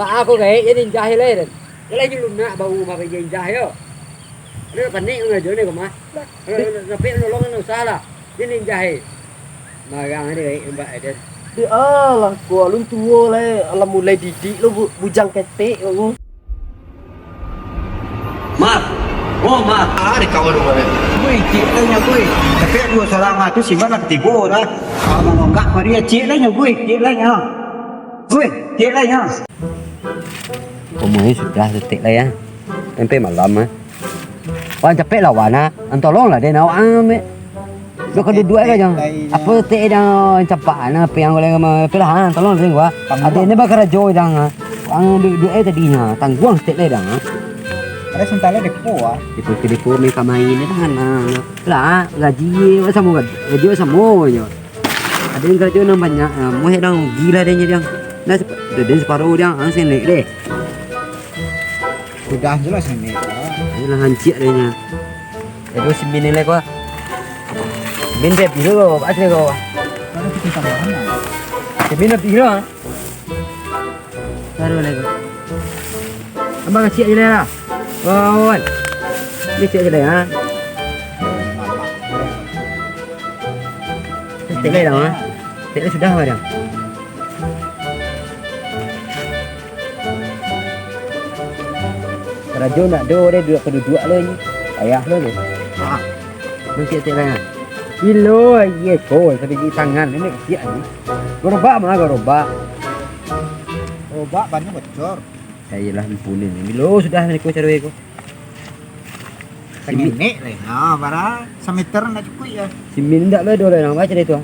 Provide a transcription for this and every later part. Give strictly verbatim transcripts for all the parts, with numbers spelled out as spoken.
Baa ko gaek, jan injah lai den. Jan lah lunak bau mah pai injah yo. Ado panek mangajo ni ko mah. Kalau nak sampai nolong, nak usah lah. Jan injah. Marang ni gaek mbak den. Di alah ko alun tuo lai, alah mulai didik lo bu-, bujang ketek ko. Mat. Oh, Mat. Ah, di kawan rumah ni. Woi, cik lah nyo, woi. Tapi duo salah mah tu, si Mat lah katigo dah. Ah, mangonggak mari, cik lah nyo, woi. Cik lah nyo. Woi, cik lah nyo. Umua ni sudah saketek lai, ah. Sampai malam, ah. Wan, capek lah, Wan, ah. An, tolong lah den awak, ah, mek. Duduak ka duduak ka jo. Apo tek dang, campak na piang goreng ma, apo lah, ha, tolong den gua. Ado ni bakarajo dang, ha. Ang duduak eh tadi nya, tangguang tek lai dang, ha. Ado santai lai depo, ah. Depo ke depo, main ka main ni dang, ha. Lah, gaji samo gaji, gaji samo jo. Ado nan karajo nan banyak, ha, muah dang, gila deh nya dang. Nah, sep-, den saparo dang, ang senek deh. Sudah jelas ini. Ayolah, hancik deh nya. Aduh, si Min ni lai ko. Min bia piro ko, asli ko. Mana kita sama mana? Si Min bia piro, ah? Baru lai ko. Abang kecil je lah. Wan. Ni kecil je lah, ha. Tek lai dah, ha. Tek lai sudah dah. Karajo nak do deh, duduak ka duduak lo ni. Payah lo ni. Ha. Mungkin tak lah. Kilo aie ko, sabiji tangan ni kecil ni. Gerobak mah gerobak. Gerobak banyak bocor. Ya iyalah, ampun ni. Bilo sudah ni ko caro ko. Tanginik lai. Ha, bara sameter ndak cukuik ya. Si Min ndak lah do lah nang baca deh tu.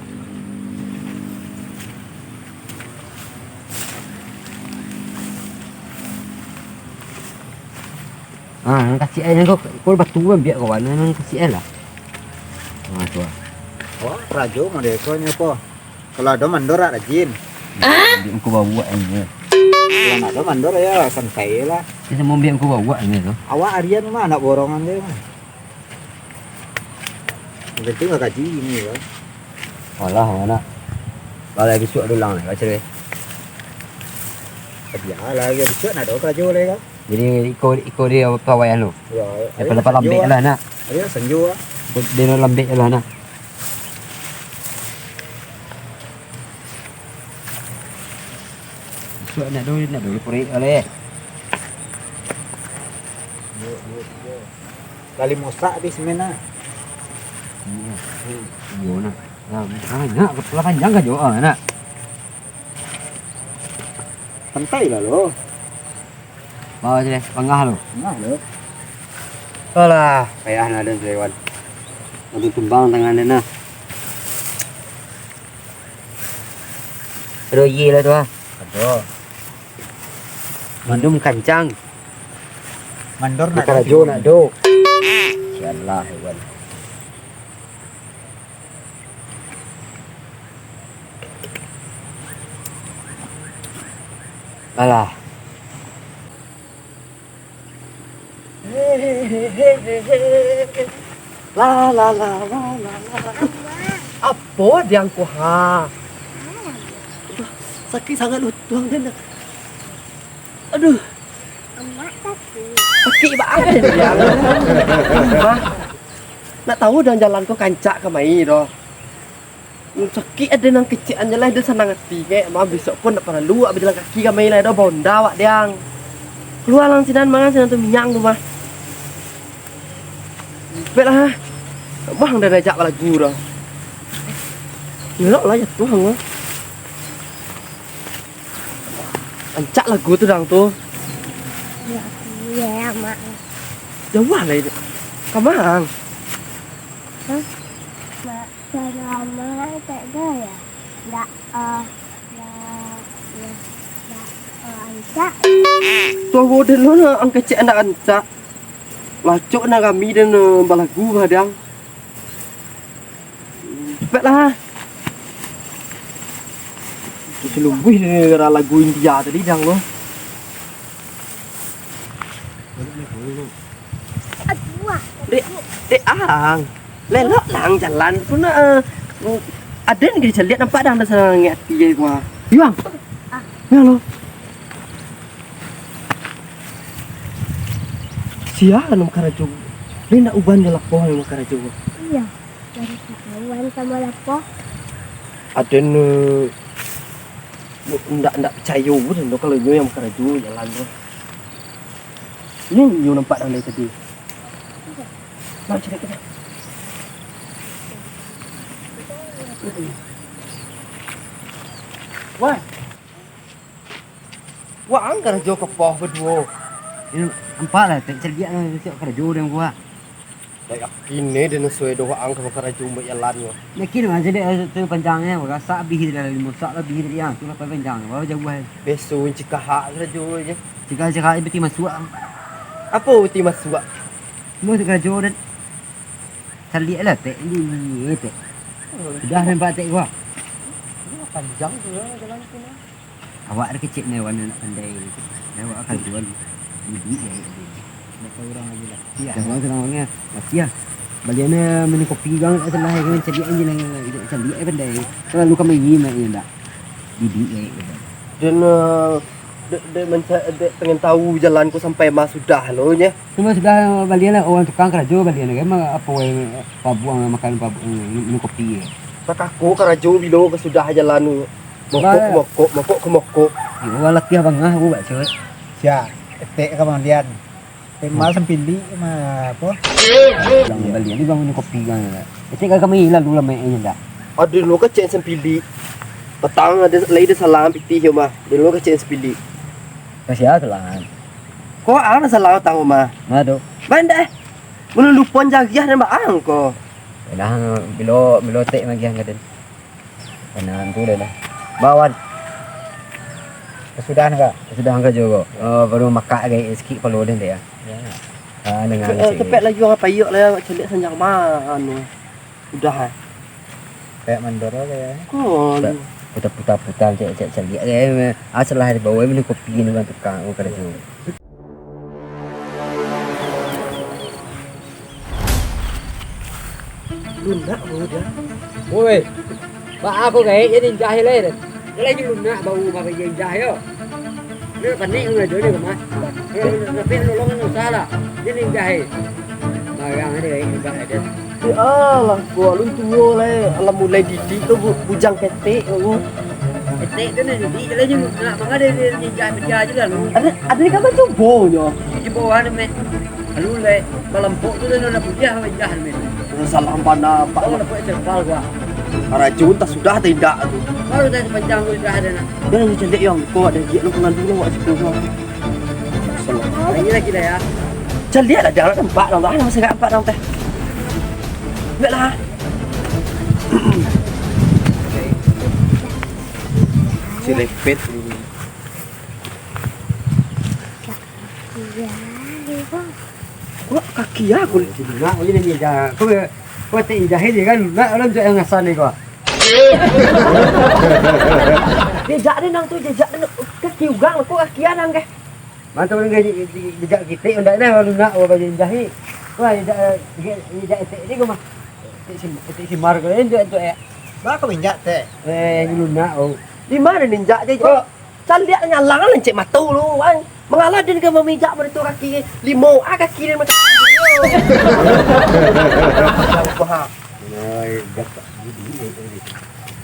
Ah, nang kasih air nang ko, ko batu kan biak kawan, nang kasih air lah. Ah, tu ah. Wah, rajo model ko nyo ko. Kalau ado mandor, rajin. Biak ko bawak ni. Kalau ndak ado mandor, ya santai lah. Dia samo biak ko bawak ni tu. Awak harian mah, nak borongan dia mah. Yang penting lah gaji ini kan. Alah, mana? Kalau bisuak ado ulang ni, baca deh. Bialah, ya bisuak nak ado karajo lagi kan. Jadi, iko, iko dia pawaian lu? Ya, dia pada lambek lah, nak. Dia sanjo lah. Dia lambek lah, nak. Bisuak nak dulu, nak dulu korek balik. Lah limo sak habis semen ah. Iyo, iyo nak. Lah, banyak, kepala panjang kan jo, ah, nak. Santai lah lo. Bawa je deh, pangah lo. Pangah lo. Alah, payah nak ado selewan. Aduh, tumbang tangan dia nah. Ado iye lah tu ah. Ado. Minum kancang. Mandor nak karajo nak do. Sialah, hewan. Alah. La, la, la, la, la, la. Apo diang ko, ha? Aduh, sakik sangat lo tuang den. Aduh. Amak sakik. Sakik baa den diang. Mah, nak tahu diang jalan ko kancak kamari doh. Sakik ado nan kecek an jan lai, den sanang ati kek, mah bisuak ko ndak paralu awak bajalan kaki kamari lai doh, bahonda awak diang. Kalua lah sinan mah, sinan tu miang tu mah. Baiklah, mah den ajak balagu doh. Elok lah jatuah ang. Rancak lagu tu dang tu. Ya, iya, Mak. Jauah lah itu. Kamang. Hah? Mak. Selama tak ada ya? Ndak, eh, ndak, ya, ndak, eh, rancak. Tuh, wo, den lo nah, ang kecek ndak rancak. Lacok nah kami den, eh, balagu bah diang. Cepet lah. Selumbuih den dengar lagu India tadi diang lo. Aduh, ah. Dek, dek ang. Lelok lang jalan tu nak, eh, aden gini caliak nampak dang dah sanang ati ai gua. Yuang. Ah. Yuang lo. Sia nan karajo. Dia ndak uban jo lapoh nan karajo. Iyo, baru katahuan samo lapoh. Aden, eh, ndak, ndak picayo den doh kalau inyo nan karajo jalan tu. Ini inyo nampak dari tadi. Nah, cari kita. Wah. Waang karajo ka poh baduo. Ini nampak lah, tak caliak lah, siap karajo den buah. Tak yakin ni, den suai doh waang ka karajo buek jalan ko. Yakin mah, jadi, eh, tu panjangnyo, barasak abih dah, limo sak abih tadi, ah, tu lah panjang, baru jauah. Beso cikahak karajo je. Cikahak-cikahak piti masuak. Apo piti masuak? Mau karajo dan caliak lah, tek, ni, tek. Oh, sudah nampak tek gua. Panjang tu lah jalan tu lah. Awak ada kecek ni, warna nak pandai. Awak akan jual. Bibik ya, ya. Nak tahu orang lagi lah. Iya, orang senang orangnya. Pasti ya. Baliannya minum kopi gang, tak salah, kan caliak aja lah. Caliak ya pandai. Terlalu kami ini, mak, ya, ndak. Bibik ya, ya. Dan, eh, dek, dek, menca-, dek pengen tahu jalan ku sampai mah sudah lo, nya. Cuma sudah balian lah, orang tukang karajo balian lah, kan, apo, eh, pabuang, makan pabuang, minum kopi, ya. Takako karajo bilo ka sudah jalan tu. Mokok, mokok, mokok, ke mokok. Yo, latiah bangah, bu, bakso. Sia, etek ka mandian. Tema sempili ma apo? Bang bali ni bang minum kopi kan. Etek ka kami lalu lah main je dah. Ada lo kecek sempili. Petang ada lai ada salam pitih yo mah. Ada lo kecek sempili. Kasih ah salam. Ko ang salam tau mah. Mado. Main dah. Mun lupon jariah dan baang ko. Dah bilo bilo tek magiah ngaden. Kanan tu dah lah. Bawan. Kasudahan ka? Kasudahan ka juo. Oh, baru makak gai sikit palo den dek ah. Ya. Ah, dengan eh, sikit. Tepek lagi urang payok lah, caliak sanjang mano. Udah ah. Kayak mandor lah ya. Ko. Putar-putar-putar cek cek caliak ya. Ah, salah di bawah minum kopi ni bang tukang oh karajo. Lunak bau dia. Woi, baa ko gaek jadi injah lai. Lai lunak bau baka jadi injah yo. Dia panik ngajo ni rumah. Tapi nolong susah lah. Jadi injah. Barang ada gaek injah ada. Ya Allah, ko alun tuo lai. Alah mulai didik tu bu-, bujang ketek tu. Ketek tu nak didik lai je lunak. Maka dia, dia injah pecah je lah lu. Ada ada ni kan cubo nyo. Cubo ada meh. Lalu lek, malampok tu dah nak buliah, wajah ni. Salah pandai, Pak. Oh, nampak cempal gua. Karajo tak sudah, tak indak tu. Baru tadi panjang tu sudah ada nak. Dah, ni caliak yang kau ada giat lu pengandu lu, awak situ gua. Salah. Lagi lagi dah ya. Caliak lah, jangan nampak dong, dah, masih nampak dong, teh. Biarlah. Si lepet ni. Iya, iya. Kok kaki aku ni? Nak, ini ni dah. Kau, kau tak injah ini kan? Nak, orang tu yang asal ni kau. Jejak dia nang tu, jejak dia nang. Kaki ugang, kok kaki anang ke? Mantap orang gaji, jejak kita, ndak dah, kalau nak, orang baju injah ni. Wah, jejak, jejak, jejak etek ni kau mah. Etek si, etek si Mar kau, eh, tu, tu, eh. Bah, kau injak, teh. Eh, dulu nak, oh. Di mana ninjak je? Oh. Caliak nyalang lancik mato lu, wan. Mangalah den ka mamijak marato kaki limo, ah, kaki den macam. Oi, gatak.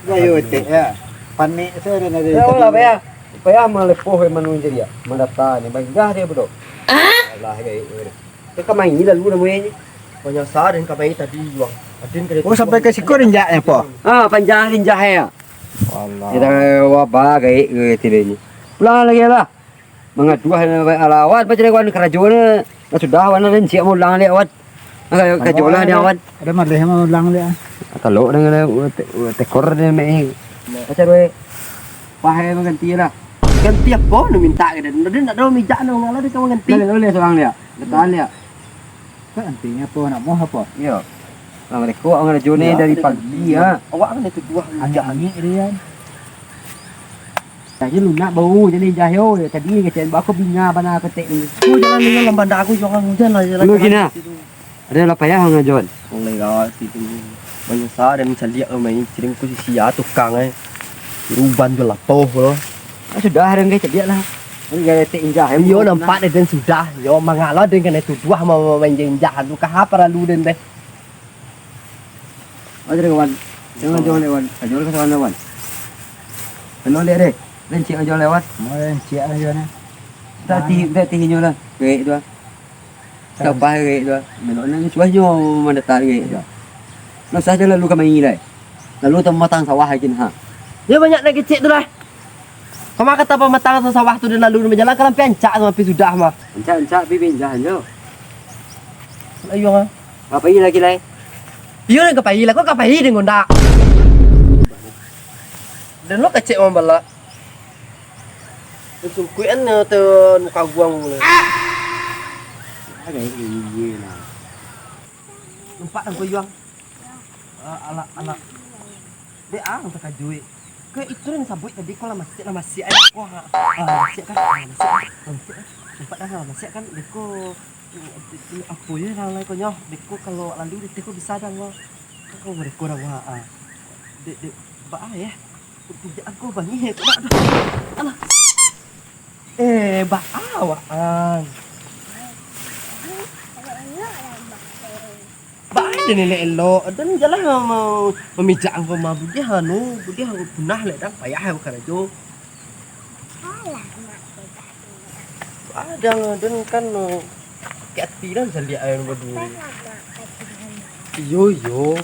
Ayo, etek, ya. Panik saya dan ada. Ya, lah, payah. Payah malepoh manu jadi ya. Mandata ni, bangah dia betul. Ah? Alah, ya, ya. Dia kamai lalu namanya. Panyasa den kamai tadi, Bang. Aden kena. Oh, sampai ke siku rinjaknya, po? Ah, panjang rinjak ya. Alah. Kita wabah gaik ke tidak ini. Pulang lagi lah. Mangaduah dengan awak, awak pancari kawan karajo ni. Nah, sudah, awak nak siap ulang liak, awak. Nah, karajo lah dia, awak. Ada malih mau ulang liak. Kalau dengan te-, tekor dia, mek. Macam duit. Pahai mengganti lah. Ganti apa nu minta ke dia? Dia nak ada mijak nu, ngalah dia kau ganti. Boleh, boleh seorang dia. Bertahan dia. Kan antinya apa, nak mau apa? Iya. Nah, mereka orang karajo ni dari pagi, ya. Awak kan itu buah. Angin-angin dia kan. Tadi lunak bau jadi jahil. Tadi kecil bako binga bana ketek ni. Oh, jangan dengan lamban dah aku, jangan hujan lah, jalan. Lu gini, ah? Ada lah payah ngajon. Mulai lah situ. Banyak sa dan caliak lo main, kirim ku si sia tukang, eh. Ruban jo lapoh lo. Ah, sudah, ada ngai caliak lah. Iyo, nampak deh den sudah. Yo, mangalo den kanai tuduah ma-, ma-, mainjak-injak anu, ka ha paralu den deh. Aja deh, kawan. Jangan, jangan lewat. Aja deh, kawan, kawan. Anu, lihat deh. Den cik aja lewat. Mau den cik aja nih. Tak tih, tak tih inyo lah. Baik tu ah. Sampah rek tu. Melok nan suah nyo mandatang rek tu. Lah sah jan lalu kamari lai. Lalu tamatang sawah lagi ha. Yo banyak nan kecek tu lah. Kama kata pamatang sawah tu dan lalu bajalan ka lampia ancak tu api sudah mah. Ancak-ancak pi pinjah jo. Ayo ah. Kapai lagi lai? Iyo nan kapai lah, kok kapai dengan ndak. Dan lo kecek mambalak. Sungkuik an tu muka guang tu. Ada iye lah. Nampak ang kuyuang. Ah, alah, alah. Dek ang takajuik. Ke itu nan sabuik tadi ko lah masiak, lah masiak ai ko ha. Ah, masiak kan? Ah, masiak kan? Masiak kan? Nampak dah lah masiak kan? Dek ko, apo yo nang lai ko nyo? Dek ko kalau lalu dek ko bisa dah ko. Kan ko mereko dah ha. Dek, dek, ba ah, yo. Tidak, aku bangih. Alah, alah. Eh, baa waang. Baa den elok-elok, den jalan ma-, mamijak angko mah budiah anu, budiah angko punah lek dang, payah angko karajo. Baa dang, den kan, eh, sakik ati lah saliak ayam baduo. Iyo, iyo.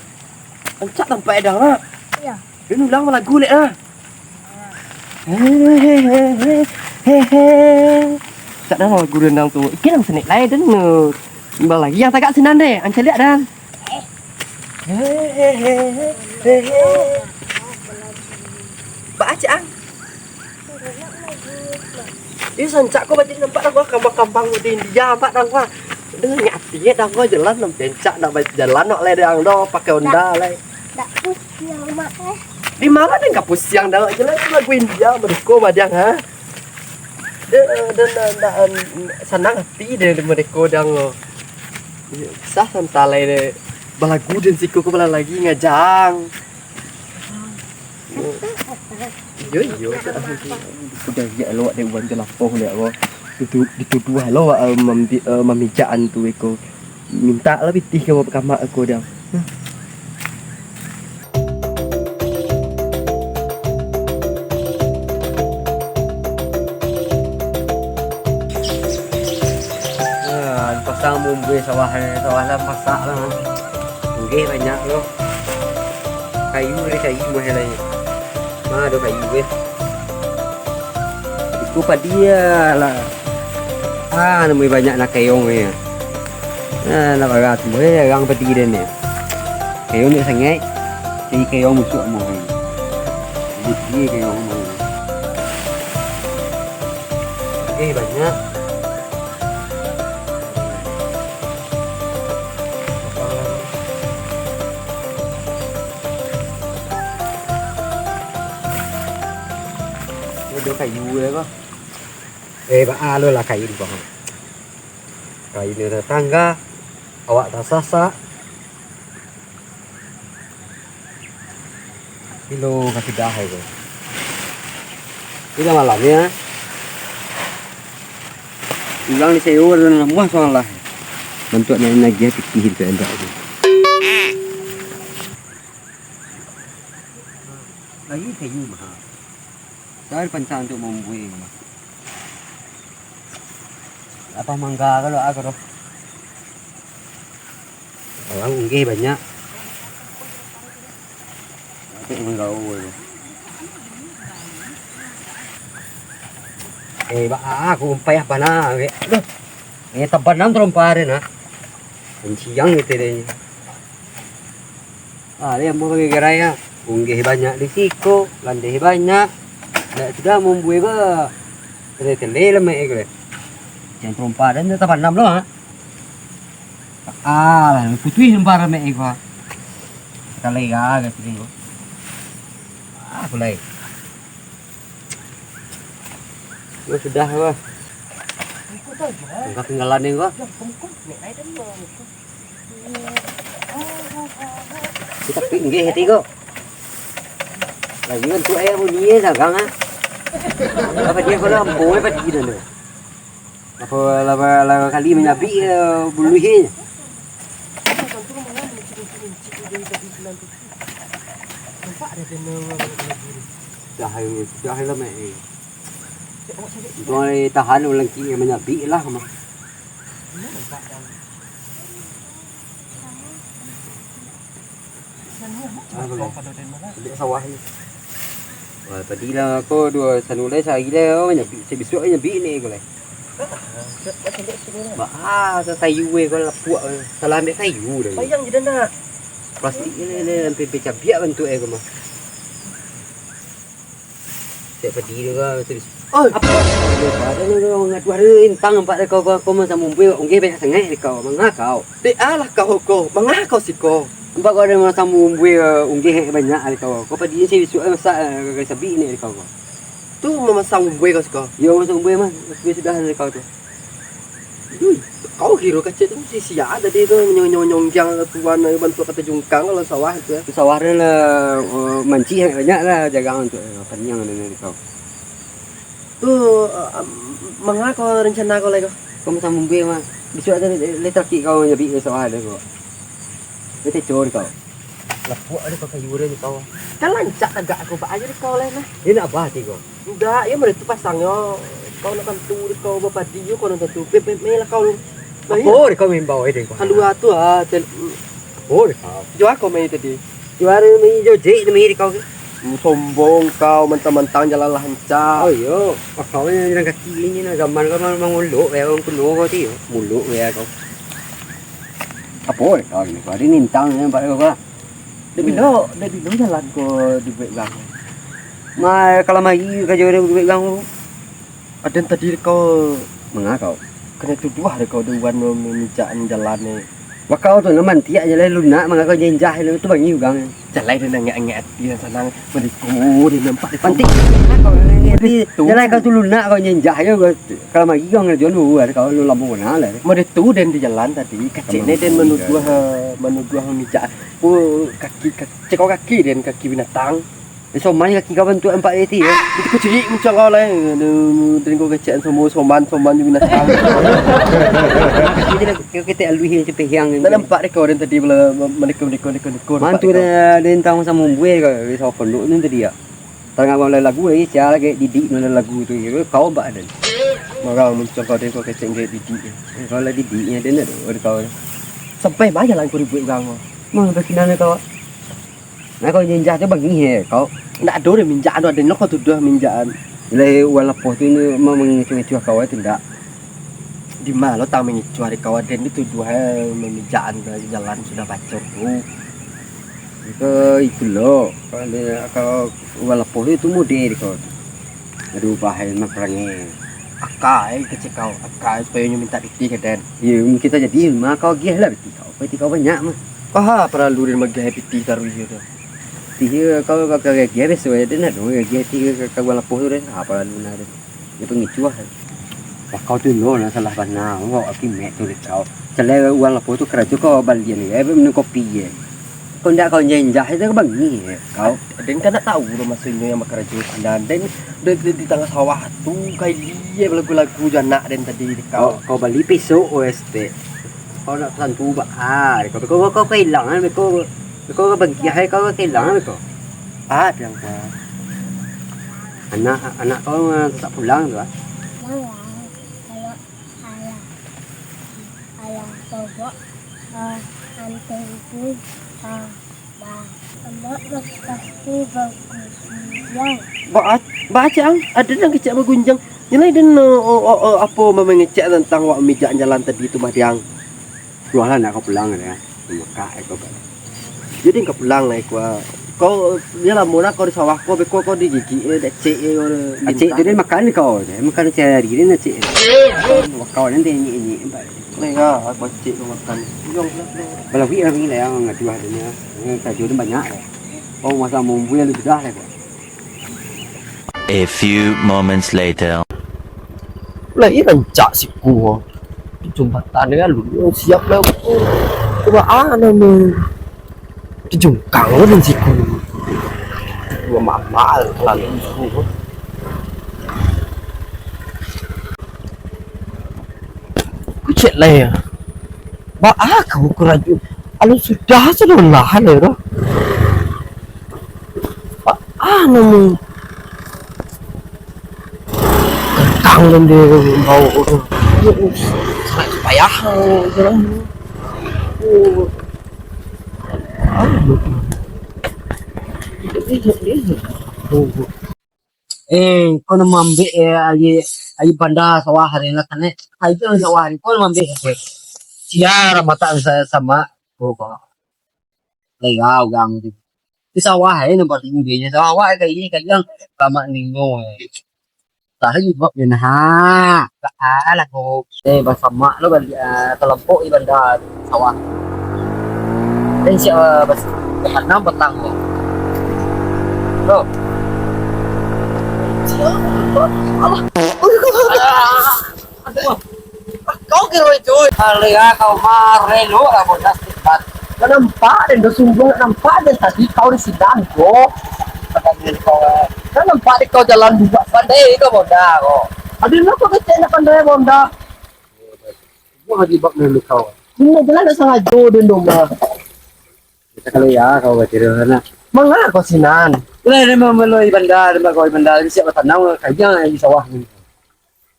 Rancak tampak dang, nak. Iyo. Den ulang balagu lek ah. Hehehe. Tak ado lagu rendang tu. Ikan yang senek lai den. Imbau lagi yang tagak sinan deh. Ang caliak dan. Hehehe. Baa cak ang. Ih, sancak ko bajadi nampak dah gua kambang-kambang di India, nampak dah gua. Deh, nyak atiak dah gua jalan, nampak pencak dah ba-, jalan wak lai dang doh, pakai Honda lai. Dak pusiang, Mak, eh. Di ma den ka pusiang dah, jalan tu lagu India, mereko madiang, ha? Deh, deh, deh, deh, em, sanang ati deh mereko dang, oh. Sah santai lai deh. Balagu den siko ko balalagi ngajang. Iyo, iyo. Udah, ya, elok dek wan jalapoh dek awak. Ditu-, dituduah lo awak, eh, mambi-, eh, mamijak antu iko. Mintak lah pitih ka kamak iko dia. Ah, pasang bumbui sawah, sawah lah masak lah. Nggih, banyak lo. Kayu dari kayu mah lai. Ma ado kayu, eh. Iko padi lah. Ah, namuah banyak nak keong, eh. Ah, nak bara tu, eh, arang padi den, eh. Keong ni sangaik. Jadi keong musuak mah, eh. Jadi keong mah. Eh, banyak. Ado kayu ya ko. Eh, baa lo lah kain ko. Kain tetangga, awak tasasak. Kilo ka sudah ai ko. Sudah malam ya. Pulang di sewa dan rumah soalnya. Bantuak nan lagi pitih itu endak tu. Lagi kayu mah. Dari pancang untuk mambuai mah. Apa mangga kalau aku tu. Orang unggih banyak. Tapi mangga. Eh, baa aku umpai apa nak? Aduh. Eh, tabanam terompa deh nak. Kenciang gitu deh. Ah, dia ambo bagi gerai ah. Unggih banyak di siko, landeh banyak. Dak sudah mambuai ba. Tele-tele lemak iko. Jan terompa dan tabanam lo ah. Ah, lah putuih lembar lemak iko. Kalera ka sini ko. Ah, pulai. Yo sudah ko. Engkau tinggalan ni ko. Kita pinggih hati ko. Lagi kan tu ayah bunyi dagang ah. Apa dia kalau ambo eh padi dah tu. Apa lama lama kali manyabik eh, buluih eh. Dah, dah lah mek eh. Untung ai tahan urang kiri manyabik lah mah. Ah, boleh. Dek sawah ni. Wah, tadi lah ko dua sanulai sahari lah, oh, nyabik, sabisuak nyabik ni ko lah. Bah, ah, sa-, sayu eh, ko lapuak eh. Salah ambiak sayu dah. Payang je dah nak. Plastik ni, ni, ni, sampai, sampai cabiak bantuak eh ko mah. Cek padi tu kau, serius. Oi. Apa? Apa tu kau ngaduah tu, intang nampak dek kau, kau, kau mah samumbui, unggeh banyak sangaik dek kau, manga kau. Dek alah kau ko, manga kau siko. Nampak kau ado mah samumbui, unggeh banyak dek kau. Kau padi ni sabisuak masak, eh, kau sabik ni dek kau, kau. Tu mamasak umbui kau siko? Yo, mamasak umbui mah, sudah dek kau tu. Duh, kau kiro kacek tu si sia tadi tu nyong-, nyong-, nyonggiang tuan bantuak kato jungkang kalau sawah tu, eh. Sawah tu lah, eh, mancik banyak lah jagang tu, eh, paniang tu dari kau. Tu, eh, manga kau rencana kau lai kau? Kau mamasak umbui mah. Bisuak tu lai talakik kau nyabik sawah tu kau. Lai teco dek kau. Lapuak dek kau kayu dek kau. Kan rancak tagak kau, baa jo dek kau lai mah. Dia nak apa hati kau? Indak, yo mode tu pasangnyo. Kau nak tantu dek kau bapadi yo, kau nak tantu. Pe, pe, meh lah kau lu. Apo dek kau maimbau eh dek kau? Kalua tu ah, tel-, Apo dek kau? Jo kau mai tadi. Jo ari mai jo jek tu mai dek kau ke? Sombong kau, mantang-mantang jalan lah rancak. Oh iyo, kau ni jalan kaki ni nah, zaman kau mah manguluk, eh, urang kuno kau ti yo. Muluk, eh, kau. Apo dek kau ni? Kau ado nintang ni nampak dek kau. Dek bilo, dek bilo jalan ko dibuek urang? Mah, kalamari kajo dibuek urang tu. Aden tadi kau manga kau? Kanai tuduah dek kau dek wan mamijakan jalan ni. Wah, kau tu, nah, mantiak je lah, lunak manga kau jenjah tu bangi urang. Jalai den angek-angek ati nan sanang, mandeko den nampak dek kau. Pantik. Kau angek ati. Jalai kau tu lunak kau jenjah je, kalamari kau ngarajoan dulu, kau lu lamo bana lah. Mode tu den di jalan tadi, kaceknyo den manuduah, manuduah mamijakan. Oh, kaki, kaki, cek kau kaki den, kaki binatang. Eh, soman kaki kau bantuak nampak ati, yo. Itu kecil macam kau lah, eh. Aduh, den kau kecekan samo soman, soman jo binatang. Kaki tu lah, kau ketek aluih macam pehiang. Nak nampak dek kau den tadi bala, mandeko, mandeko, mandeko, mandeko. Mantu den, den tang samo buai kau, eh, sama pondok tu tadi, ya. Tangah malam lagu lagi, sia lagi didik malam lagu tu, ya. Kau bak den. Marang muncul kau den, kau kecek gek didik. Eh, kau lah didiknyo den, aduh, kau. Sampai ma jalan kau dibuek urang kau? Mah, sampai kinan kau. Nah, kau jenjah tu bangih, eh, kau. Ndak ado doh minjak anu, ado nyo kau tuduah minjakan. Lah, urang lapo tu ni ma-, mangicuah-ngicuah kau, eh, tu ndak? Di ma lo tang mangicuah di kau, ado nyo tuduah, eh, maminjakan jalan sudah bacor tu. Itu, itu lo. Kalau, kalau urang lapo tu, itu mode di kau tu. Aduh, bahaya mah perangai. Akai kecek kau, akai supayo nyo mintak pitih ka den. Iyo, mungkin tajadi, mah kau agiah lah pitih kau. Pitih kau banyak mah. Paha paralu den magiah pitih taruih tu. Pitih kau, kau, kau agiah biaso aja den, aduh, agiah pitih ka, ka, ka urang lapo tu den. Apa lalu nah den. Dia pangicuah. Wah, kau tu lo nah salah bana, kau akimet tu dek kau. Salai urang lapo tu karajo kau balian, eh, minum kopi je. Kau ndak kau jenjah itu ka bangih, eh, kau. Den kan ndak tahu doh maso inyo yang bakarajo sinan. Den di, di, di tangah sawah tu, kaili balagu-lagu jo anak den tadi di kau. Kau, kau bali pisok, O S T. Kau nak tantu ba-, ah, kau, kau, kau, kau hilang, eh, kau, kau bangkih, eh, kau hilang, eh, kau. Ah, biang kau. Anak, anak kau, ah, tak pulang tu, ah. Pulang, kalau alah, alah, sobok, ah, antu itu, ah. Ba-, amak pasti bagunjiang. Ba-, ba-, Cang, ado nan kecek bagunjiang. Nilai den, o, o, o, apo mangecek tantang wak mijak jalan tadi tu mah, Diang? Sudah lah nak kau pulang, ya. Mekak, eh, kau. Jadi kau pulang lah, kau. Kau, dia lamo lah kau di sawah, kau beko kau digigik, eh, dek cek, eh, kau ni. Acek tu dia makan kau, dia makan sehari dia nak cek. Kau ni dia nyik-nyik, nampak. Ni ha, aku cek kau makan. Pulang, pulang, pulang. Balawik lah ni lah yang ngaduah dia ni. Ni karajo ni banyak lah. Oh, masa mumbul yang lebih dah lah kau. A few moments later. Lah, iya rancak siku. Di jambatan ni lalu siap lah. Cuma ah, nama. Di jungkang pun siku. Dua mamal lalu siku. Cek lai ya. Baa kau karajo. Alun sudah sudah lah lai tu. Baa namu. Kentang dan dia bau. Sangat payah. Eh, kau nak maambiak, eh, aia, aia banda sawah hari ni lah kan, eh. Aia tu sawah hari, kau nak maambiak, eh. Sia lah matak sa-, sama, oh, kau. Lega urang tu. Di sawah, eh, nampak tinggi dia. Sawah, eh, kayak gini, kayak yang lama ningo, eh. Tahu bab ni, nah. Alah, kau. Eh, basamak lo baliak, ah, talampok di banda sawah. Eh, siap, ah, bas-, batanam batang lo. Lo. Siap. Allah. Aduh. Kau kiro itu. Alah, kau marah lo lah, bodas. Kan nampak den, dah sungguah nampak den tadi kau di sinan, bro. Kan nampak di kau jalan dua pandai kau bonda kau. Aduh, kenapa kecek nak pandai bonda? Buang lagi bak main kau. Ini jalan dah sangajo den doma. Kita kali ya kau kecil anak. Manga kau sinan? Lah, dia mau meloi banda, dia mau kau banda, siap batanam kajang di sawah ni.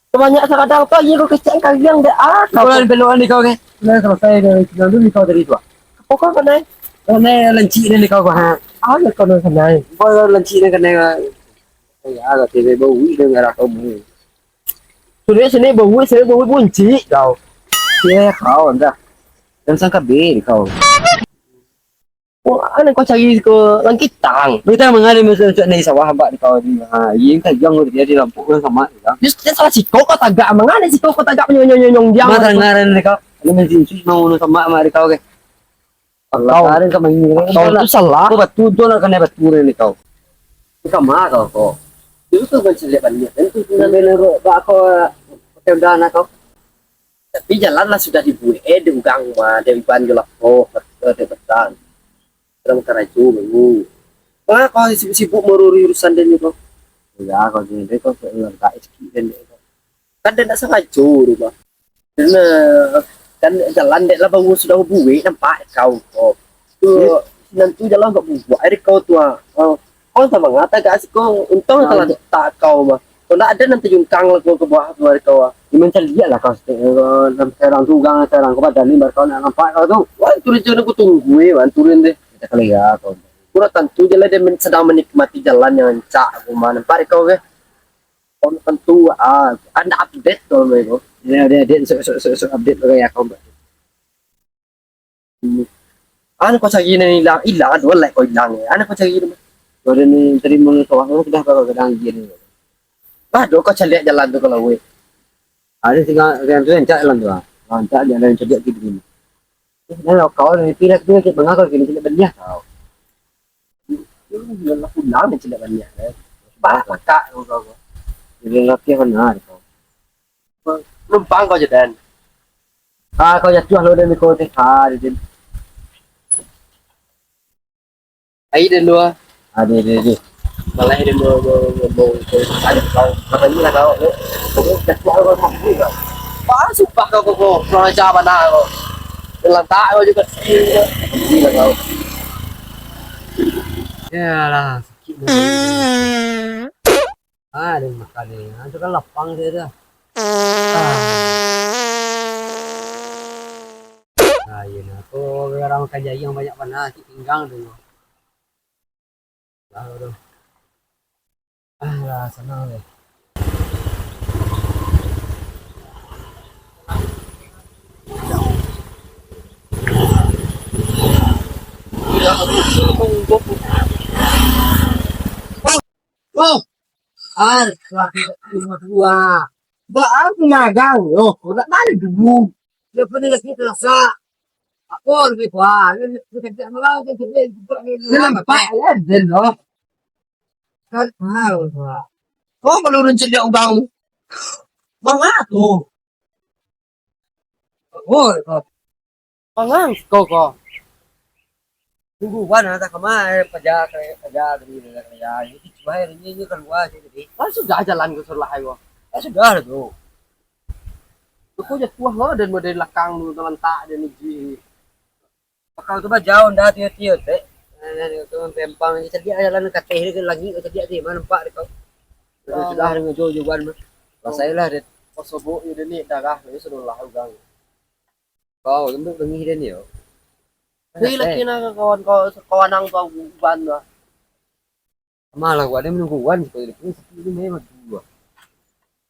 Sabanyak sakadang tu, aia ko kecek kaliang dek ah. Kau lah belokan di kau ke? Lah, salasai dari sinan tu, di kau tadi tu, ah. Apo kau kanai? Kanai lancik ni di kau, ha. Ah, ya kau nan kanai. Kau lancik ni kanai. Ya, kau tiba bau ni dengan kau mu. Sudah sini bau, sini bau buncik kau. Ya, kau dah. Dan sangka be kau. Wah, nan kau cari ko langkitang. Langkitang manga den masuak-masuak di sawah abak di kau ni. Ha, iyo kan jang dia di lampok urang sama ni lah. Just dia salah siko kau tagak, manga den siko kau tagak nyong-nyong-nyong diam. Mata ngaran di kau. Ini main sinsi mau nu sama sama di kau ke. Kau. Kau tu salah. Kau batu tu nak kena batu ni kau. Sama kau kau. Itu tu kan ciliak banyak. Itu tu nak bela bak kau pakai undangan kau. Tapi jalan lah sudah dibuek, eh, dek urang mah, dek Iban jo Lapo, eh, dek Betan. Urang karajo baru. Manga kau sibuk-sibuk maurus urusan den ko? Ya, kau ni, den ko, kau lantak sikit den ko. Kan den ndak sangajo tu, bah. Den, eh, kan jalan dek lah baru sudah buek, nampak kau ko. Tu, sinan tu jalan agak bubuak, eh, dek kau tu, ah. Oh, kau sama ngata agak asik kau, untung salah tak kau, bah. Kau ndak ado nan tajungkang lah kau ka bawah tu ari kau, ah. Iman caliak lah kau, eh, dalam sekarang tu, urang sekarang kau badan ni, baru kau nak nampak kau tu. Wah, turun je, aku tunggu, eh, wah, turun deh. Kita kali ya, kau. Kau dah tantu je lah dia men-, sedang menikmati jalan yang rancak, aku mah nampak kau ke. Kau dah tantu, ah, anda update kau, kau. Ya, dia, dia, sok, sok, sok, sok update kau ya, kau. Anu kau cari nan ilang, ilang, ado lah kau ilang. Anu kau cari tu. Kau ado ni tadi mun kau sudah kau kadang dia ni. Bah, do kau caliak jalan tu kalau weh. Ada tinggal yang tu rancak jalan tu ah. Rancak jalan caliak gitu ni. Eh, dah lah kau ni pilih tu cek manga kau kini caliak baliak kau. Ini dia lah pulang ni caliak baliak eh. Bah, pakak kau kau. Jadi latihan benar kau. Numpang kau je dan. Ah, kau jatuah lo dari kau teh. Ah, dia, dia. Ai dan dua. Ah, dia, dia, dia. Malah dia mau, mau, mau, mau, mau, ada kau. Apa ni lah kau? Kau jatuah lo kau mampu kau. Wah, sumpah kau, kau, kau. Kurang ajar mana kau? Lantak kau juga. Gila kau. Yalah, sakit. Ah, dia makan ni. Ah, tu kan lapang dia tu. Ah. Ah, iya nah. Aku orang makan jaring banyak panas, cik pinggang tu. Ah, tu. Ah, lah, senang deh. Oh, ah, laki dua. Ba aku magang yo, nak balik dulu. Dia pun lagi terasa. Aku lebih kuat. Dia nampak ya, dia loh. Kan tahu, Pak. Kau kalau urang caliak urang. Mangaku. Oh, kau. Mangang kau, kau. Tunggu, Wan, nak ka ma, eh, paja, paja, paja, paja. Ini cuma ini, ini kalua aja, jadi. Kan sudah jalan ke sebelah, ayo. Kan sudah tu. Kok jatuah lo, dan model lakang tu talantak dia ni ji. Bakal tu bajauah ndak tiyo-tiyo, Tek. Nah, nah, tu mempempang je, caliak jalan kateh dia ke langik, caliak di mana nampak dia kau. Sudah, sudah, ngajo juan mah. Rasailah dia. Pasobok je dia ni darah, dia sudah lah ugang. Kau lembut bengih dia ni, yo. Ni laki nak kawan kau, kawan ang tu uban tu. Malah gua ada menunggu wan, supaya dia punya sepi ini memang dulu.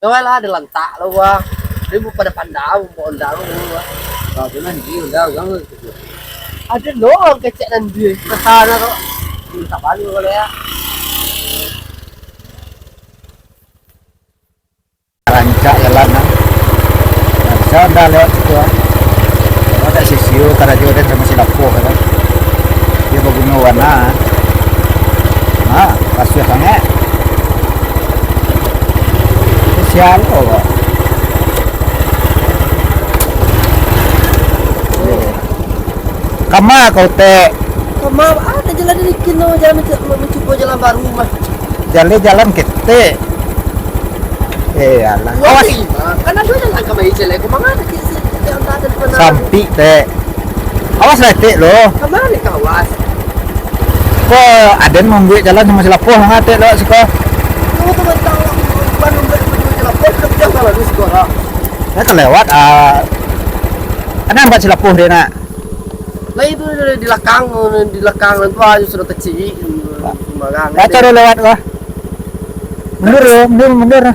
Kau lah ada lantak lo gua. Dia mau pada pandau, mau ondang lo gua. Kau tu nanti ondang, ondang lo gitu. Ada lo orang kecek nanti. Kesana kok. Minta bantu kalau ya. Rancak jalan lah. Bisa ndak lewat situ lah. Kalau ndak sisio, karajo den samo si Lapuah kan. Dia baguno warna. Nah, kasiah sangat. Sial lo, Pak. Kama kau, Tek? Kama, ada jalan ni kino, jalan mencu-, mencuba jalan baru mah. Jaleh jalan ketek. Eh, alah. Wah, awas. Kan ada jalan ka mai jaleh. Kau mangana ke si, si, si, anta ada di mana? Sampik, Tek. Awas lah, Tek, lo. Ka mano ka awas? Ko aden mambuek jalan samo si Lapuah, manga, Tek, lo, siko. Ko tu mantang lah, ban mambuek jalan, ko sudah jalan di siko lah. Ya, ka lewat, ah. Ada ambat si Lapuah dia nak. Lah itu di lakang, di lakang tu aja sudah kecil, sembarang. Lah, caro lewat lah. Mundur yo, mundur, mundur.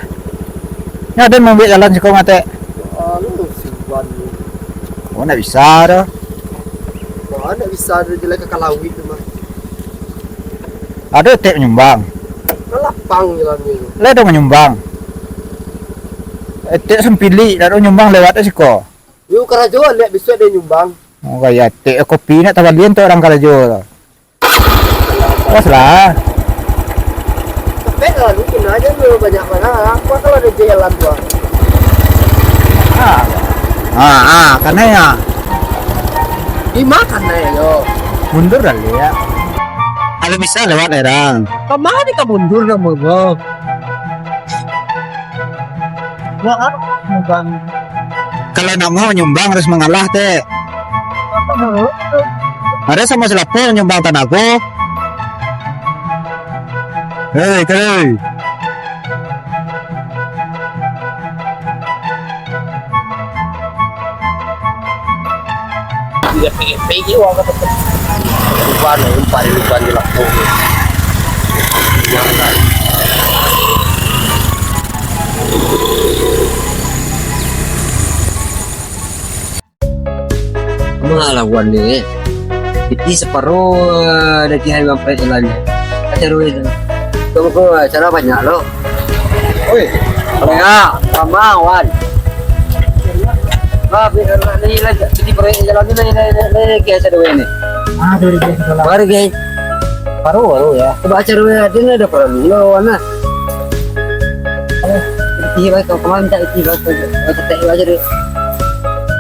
Ni ada mambuek jalan siko mah, Tek. Ah, lu simpan lu. Oh, ndak bisa doh. Wah, ndak bisa doh, jelek ka lawik tu mah. Ada Tek manyumbang. Kan lapang jalan tu. Lah ada manyumbang. Eh, Tek sampilik, ndak ada manyumbang lewat siko. Yo, karajo liak bisuak dia nyumbang. Oh, gaya Tek, kopi nak tabalian tu orang karajo tu. Awas lah. Tapi kalau mungkin aja lu banyak mana, apa kalau ada jalan tu? Ah. Ah, ah, kanai ya. Di mana kanai yo? Mundur dah liak. Kalau bisa lewat, Erang. Kemana ka mundur nama gua? Wah, nyumbang. Kalau nak mau nyumbang harus mengalah, Tek. Ada samo si Lapuah nyumbang tanago. Hei, hei. Tidak pikir-pikir, wah, kata. Lupa nih, lupa di, lupa di Lapuah. Jangan. Malah wan ni, eh. Pitih saparo, eh, daging ayam ampek jalan. Acara itu. Tunggu, acara banyak lo. Oi. Ya, sama wan. Ah, biar ni lah, jadi proyek jalan ni, ni, ni, ni, ni, kayak ada ni. Ah, dari dia sekolah. Baru, guys. Baru, baru ya. Coba acara ni, ada perlu lo, mana? Ih, baik, kau kemarin tak ih, baik, kau, kau tak ih aja deh.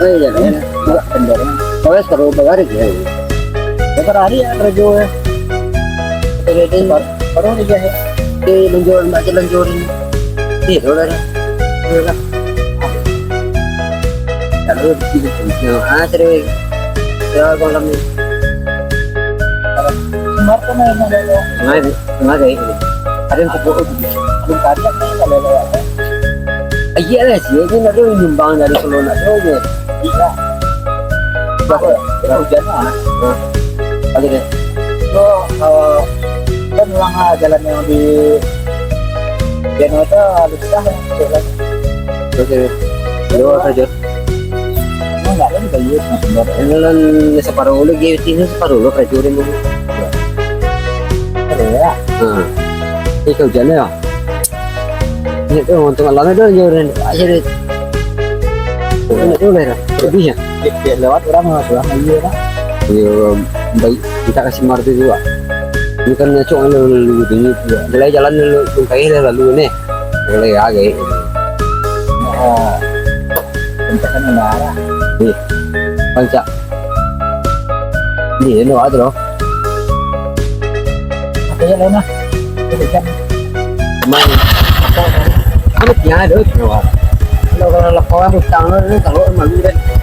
Oh iya, ya. Enggak, bener. Kau ya, sekarang udah hari ya. Berapa hari ya kerja ya? Kerja di baru, baru ni ya. Di lanjur, nak jalan jor ni. Di, udah dah. Udah lah. Lalu di sini, ah, sering. Ya, malam ni. Kemarin kan ada, ada. Kemarin. Tengah gaya ko. Ado nan sabuik tu. Alun kariak ni kalau lewat. Agiah lah, sia ni nak nyumbang dari Solo nak tu je. Iya. Berapa? Berapa hujan lah? Ha. Lagi deh. So, eh, kan ulang lah jalan yang di Januari tu, alun sudah lah. Oke. Lewat aja. Enggak ada juga, iya, sebenarnya. Ini lan separuh lagi, ini separuh lo prajurit ini. Ada ya? Nah. Ini kau hujan ya? Ini tu, untuk malam itu, ya, udah, aja deh. Oh, ini tu lah, lebih ya? Dia, dia lewat orang, orang iya lah. Iya, baik. Kita kasih martu juga. Ini kan ngacok lalu, lalu, lalu, lalu, jalan lalu, lalu, lalu, lalu, nih. Boleh ya, kayak gitu. Oh. Kencang kan marah. Iya. Pancak. Iya, ini ada loh. Apa ya, Lona? Kencang. Main. Apa? Anu, tiang ada, tiang. Kalau kalau lapau kan utang lo ni kalau malu kan.